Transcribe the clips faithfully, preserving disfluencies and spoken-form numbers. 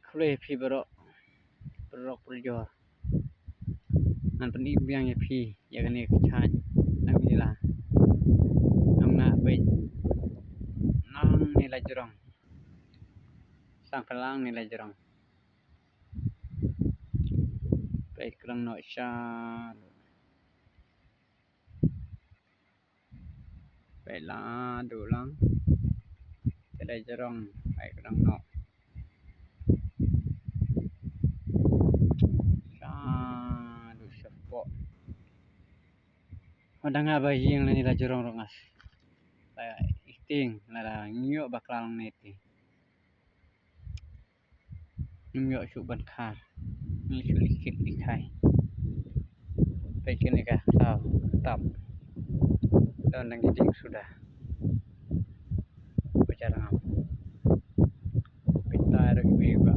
Khublei phi baroh, paralok parajor. Ngan pyni biang ïa phi ïa kane ka jhait Nonglila. Nang na peit nang ne la jrong. Sang phalang ne la jrong. Peit ka dang noh sha. Peit la du lang. Te la jrong, peit ka dang noh. Sha du shapoh. Wan dang nga ba ïing lane la jrong ruh nga. La iting, la da ngin ïoh bakla lang ne ti. Ngim ïoh shuh ban khar. Ngim shuh likit likhai. Peit kane ka thaw tap. Don dang ki jing suda. Bajar ngam. Peit tai ruh iwei ba.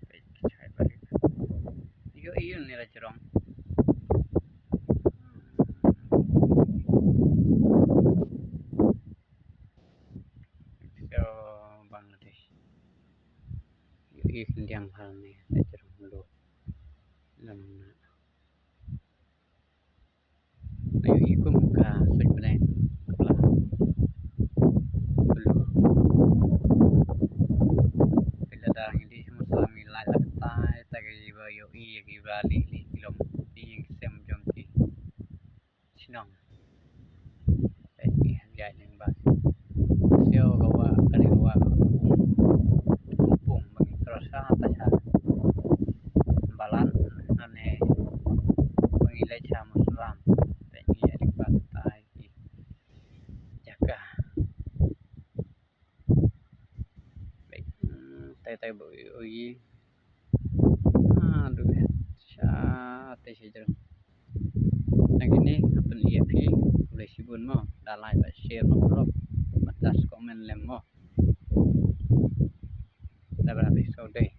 Peit ki chai barit. Ïoh ïoh ne la jrong. So Bangladesh. Ïoh i khyndiang bha ne la jrong lo. Lam na. Ïoh i kum ka suit bneng. Kla. Blu. Pila dang di musla mi lai la tai ta ki ba ïoh i ki ba li li kilom. Ti ïing sem jong ki. Shnong. Peit ki hynjai lyngba. Siew ka wah, kane ka wah ka pung. Pung ba ngi cross ha ta sha. Balan nane ba ngi leit sha Muslam. Peit ngi ïa lyngba tai ki jaka. Peit, hmm, tai tai ba ui ui. Ah, duh sha te sha jrong. Nang kine hapdeng ïa phi, khublei shibun mo, da like bad share mo, bro. Bad da comment lem mo. Da bra phi so dei.